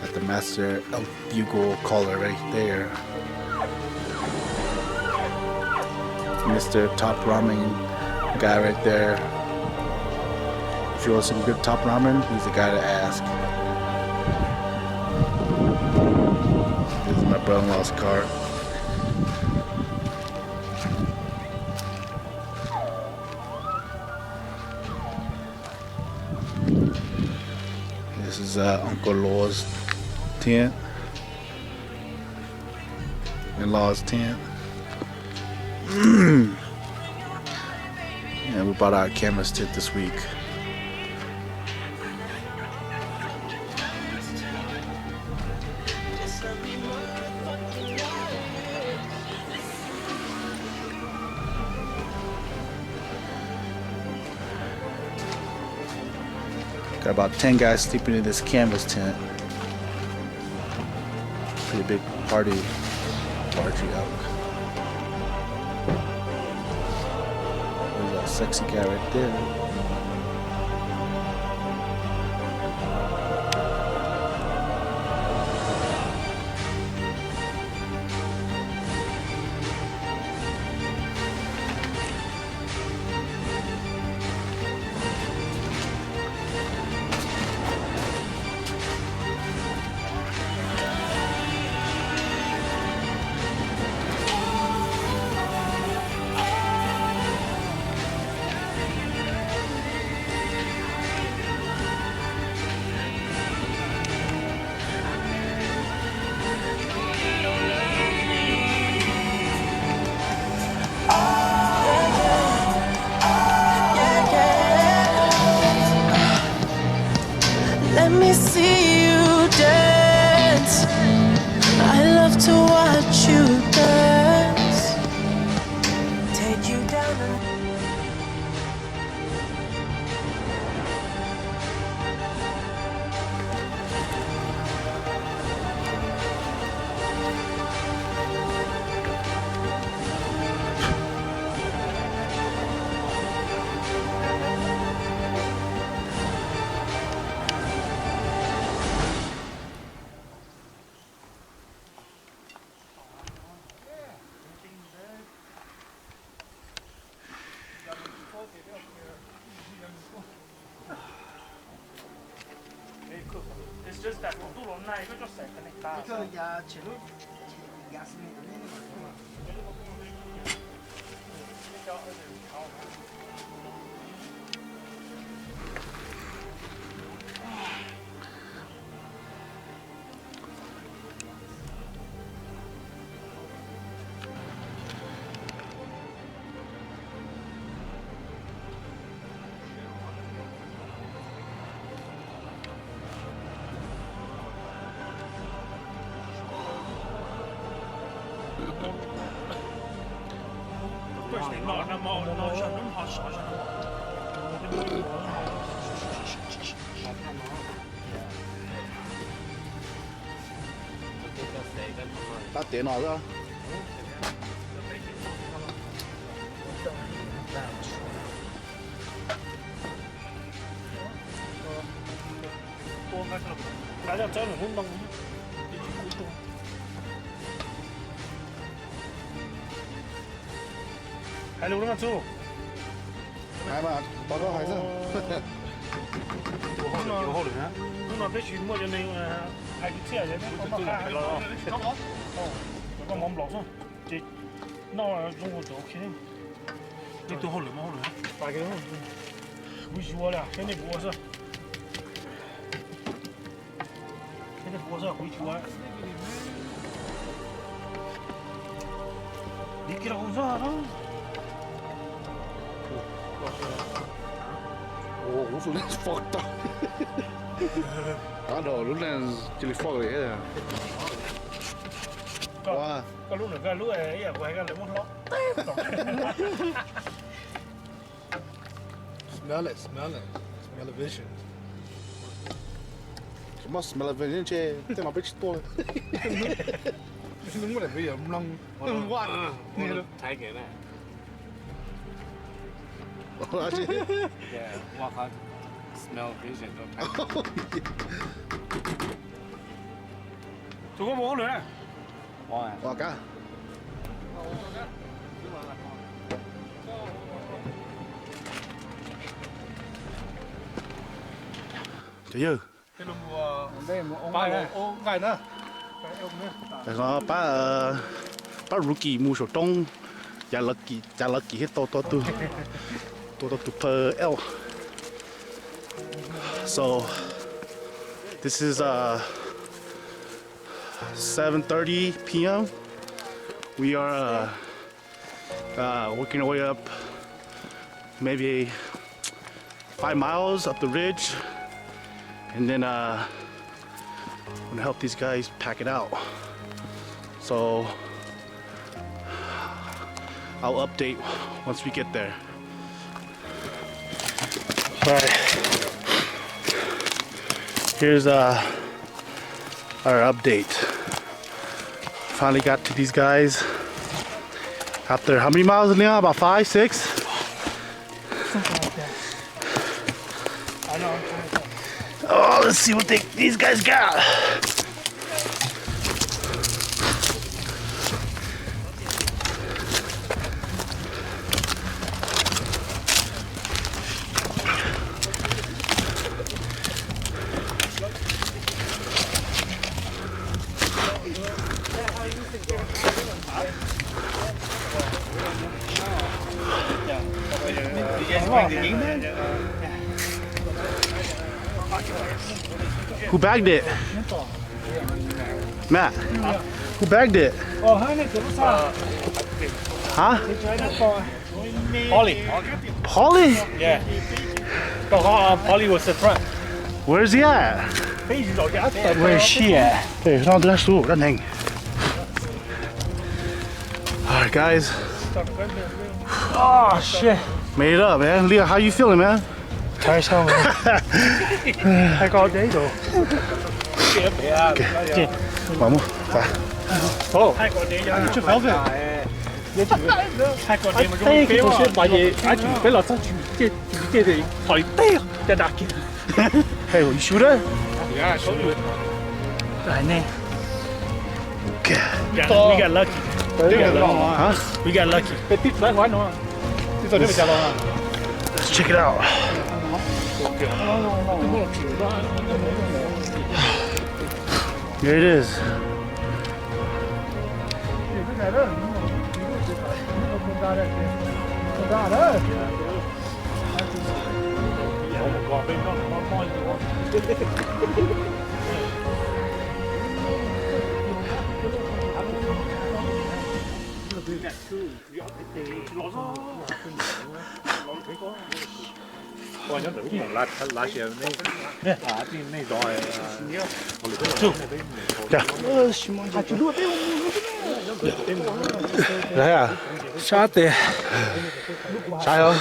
Got the master El Bugle caller right there. Mister Top Ramen guy right there. If you want some good top ramen, he's the guy to ask. This is my brother-in-law's car. This is uh, Uncle Lowell's tent. In-laws tent. And we bought our canvas tent this week. Got about ten guys sleeping in this canvas tent. Pretty big party, Bargy Elk. There's that sexy guy right there. Let me see you dance. I love to watch you dance. Take you down and Tab tias no xwb. Cov txawb lub ntoo, hais lus na Txuj. Hais mas, pom koj hais xwb. Hnub no peb tsis muaj cov neeg hais kwv txhiaj, peb pom koj qab, pom koj mov nplaum xwb. Ces noj zoo ua tau ok. Nej tus hauj lwm muaj hauj lwm, kuv yuav li, seb nej puas ua xwb. Seb nej puas ua xwb, kuv yuav. Li kiag los kuv xwb. Ua, kuv tus lens fucked up. Qab nrho lub lens cia li fog li thiab. Koj lub nws koj lub ib yam kuv hais koj lawv muab hlob teb tom. Smell it, smell it. Smell the vision. Tsis muaj smell the vision ntshe tej no peb tsis tuaj li. Muaj daim vision mloog. Ua, ua qhov smell vision. Tus koj mus ua lawm na. Ua kab. Cov yawg, pab, pab rookie mus saum roob, cav lawv kim thiab tua tau tus, tua tau tus phaw elk. So, this is uh, seven thirty p m. We are uh, uh, working our way up maybe five miles up the ridge, and then uh, I'm gonna help these guys pack it out. So I'll update once we get there. All right. Here's uh, our update. Finally got to these guys. After how many miles, Leon? About five, six? Something like that. I know, I'm trying to think. Oh, let's see what they, these guys got. Who bagged it? Matt, who bagged it? Huh? Polly. Polly? Yeah. Polly was the front. Where's he at? Where's she at? Tus no twb dab su dab neeg. All right, guys. Oh shit. Made it up, man. Leah, how you feeling, man? Tired as hell, man. Hike all day though. Okay. Vamos. Bye. Oh. Hike all day, yeah. What's your velvet? Hike all day, mas zoo peb mas, peb los txog ces, ces thov li teb caj dab kiag. Hey, you shooter? Yeah, I told you. Hais nej. We got lucky. Huh? We got lucky. Let's check it out. Here it is. Sab tes. Sab os.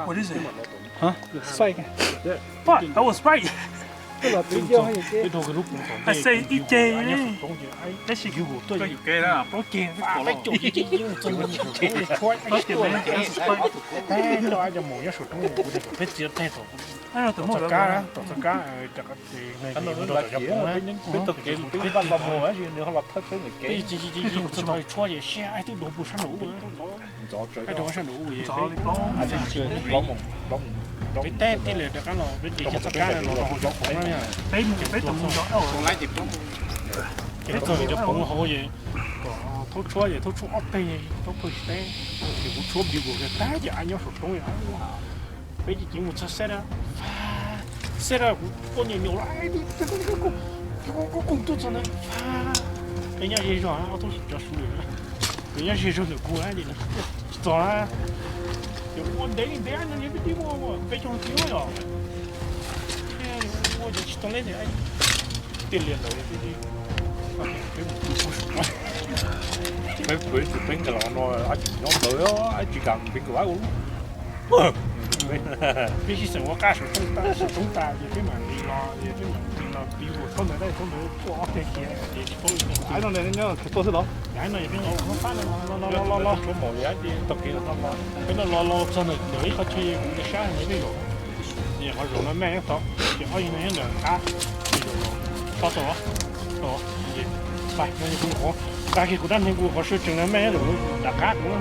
What is it? Huh? Spike. Fuck, that was spike. Peb dhau lub poov tom ntej, ib ceg, tab sis plaub ceg, peb txiav teg tom, tom txoj kab, tom txoj kab, tom cov poov na. Peb tsis tau tshuab ces siab, ib tug dua puag sab nraum ub, ib tug sab nraum ub. Peb teb tij li rov qab los, peb tsis txoj kab los rau hauv cov poov na. Peb txog cov poov hauv ces kom thaub tshuab ces thaub tshuab ob teg, thaub pawg tsis teb, ces kuv tshuab view kuv tag ces a nyob saum roob. Peb ces mus txog seb, seb kuv ua nyuam nyuam los, kuv koom tuaj txog ntawd, peb nyob ze zog, ob tug cov suv lwm, nws nyob ze zog ntawm kuv ces tsis txog na. Ces ua ntev li ntev no peb twb muaj peb caug tib yom, ua ces tsis tau leb tiag li ntawd. Peb peb nkag los no, tsis nyob ntawd, tsis kam peb nkag ua. Peb sib xeem ua qab saum roob tas, saum roob tas ces peb mam li los, peb mam li los pib ua thaub ntawd, thaub ntawd tuaj ob teg kiag ces tsis paub li. Ai no nyob khev tuaj xwb los. Ai no peb los los los los, peb no los los txog ntawm ib qho chaw kuv sab ntawd peb zaum, ces qhov zaum no maj tau, ces ob yig no nyob ntawm qab, ces zaum no tau, tau, tau, ces pais no kuv qhov, nqa kiag kuv rab hneev kuv qhov sawv tsees no maj zaum nram qab kuv.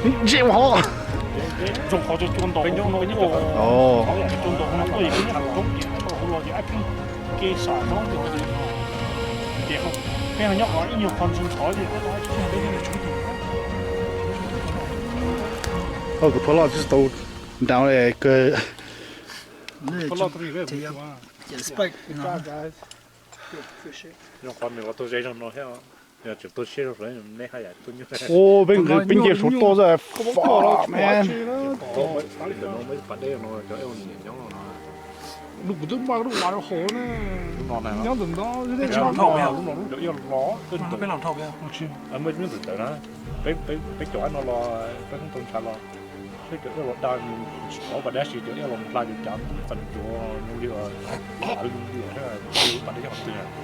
Ntsia hov. Zoo qhov cua ntau, cua ntau no tuaj ces peb nyob roob ces hauv los ces ab pib ke xav roob ces peb nyob qhov ib nyuag qhov ntxhov ntxhov ces. Oh, the pulley just throwed down a good. Zoo qhov nws ua tau ze zog no thiab, yog tseem tau siab zog, neb haj yam tuaj nyuaj. Peb nqis peb nce saum toj xwb, fuck man. Lub kuv twb npaj lub uas rau hauv na. Nyob ntawm no, lub no lub cov ib los, peb los ntawm na, peb cov no los peb tau ntshav los, peb cov ib los dag, tsis tau pas dab tsi, cov ib los hla cov cav txas cuav li, lub pas dab cov qhov twg.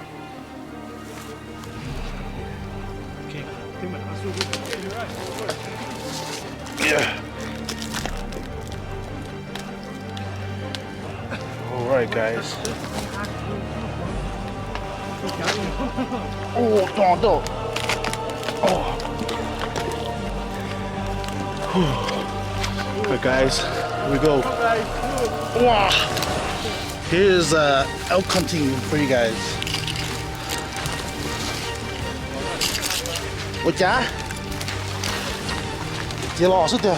All right, guys. Oh, no, no. Oh. Whew. All right, guys, here we go. Wow. Here's uh, elk hunting for you guys. Ua cas? Cia los xwb tiag.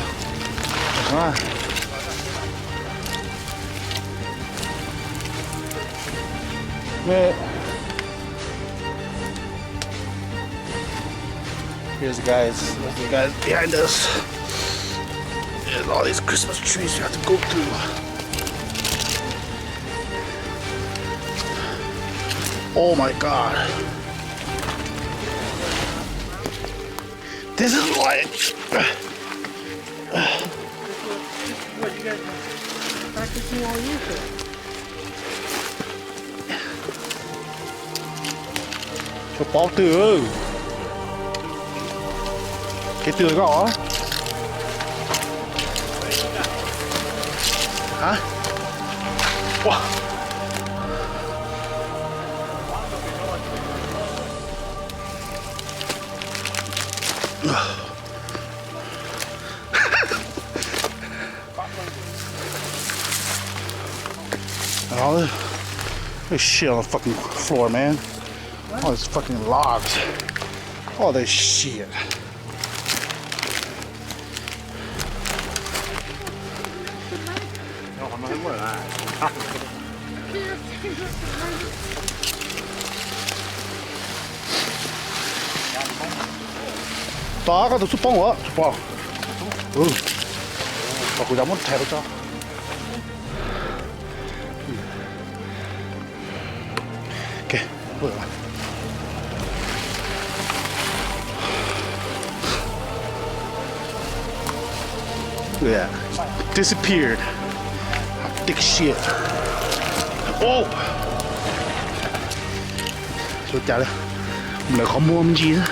Here's the guys, the guys behind us. There's all these Christmas trees you have to go through. Oh my God. This is like Tsuas paub twg. Kev twg koj? Ha? All this, this shit on the fucking floor, man. All these fucking logs. All this shit. Tod koj tus xub poob as tsis pom. Kom kuv yuav muab rhais rau tso. Yeah. Disappeared. Thick shit. Oh. Suav cas li, mus lawm qhov muag me ntsis.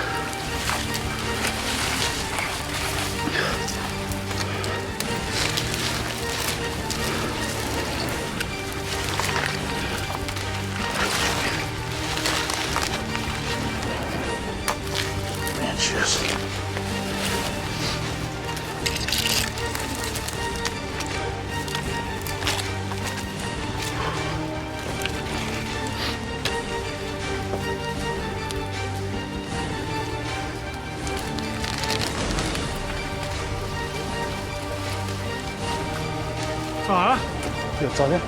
Txog thiab.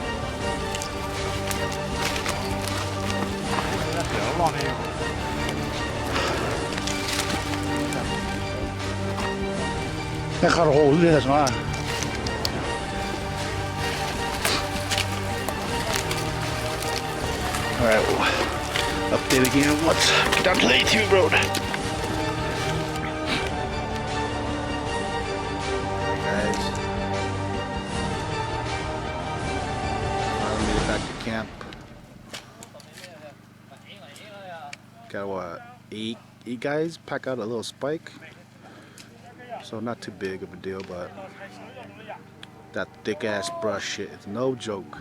Nej qha rau hauv xwb li tam sim no. All right, update again once get down to the A T V road. Guys, finally made it back to camp. Got what, eight, eight guys pack out a little spike. So not too big of a deal, but that thick ass brush shit is no joke.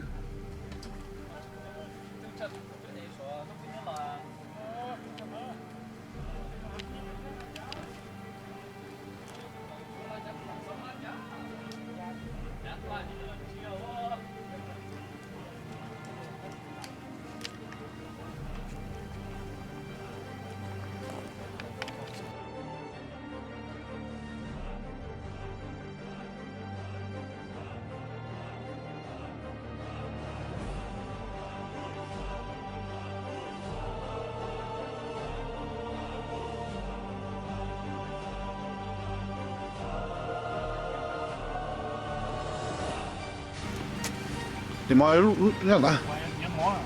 Để máu lúc, lúc, lúc đó.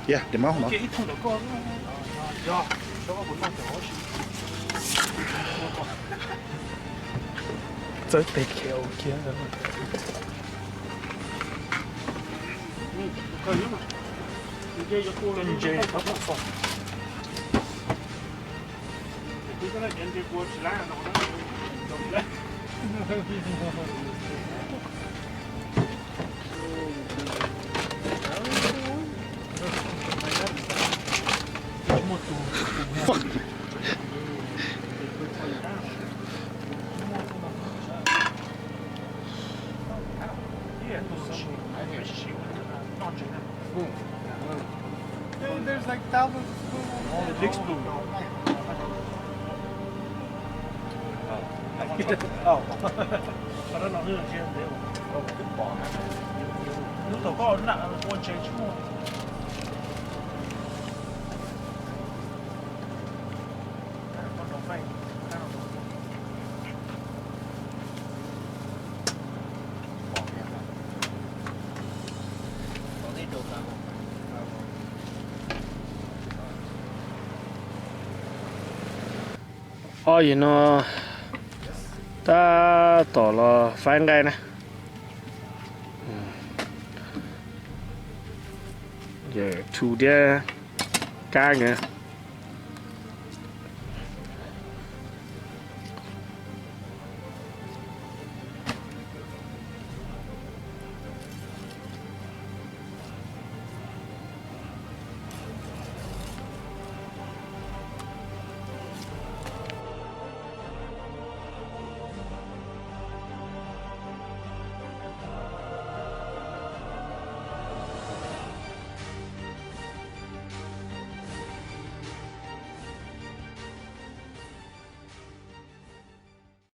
Yeah, để máu hả? Txawb tes khiav kiag. Ntse. Fuck. Dude, there's like thousands of spoons. All the big spoons. Oh. Hnub thaum koj nram ua tsev tsis muaj. Ob yim no tab tom los faib nqaij na. Yawm Thu thiab Kab nkawd.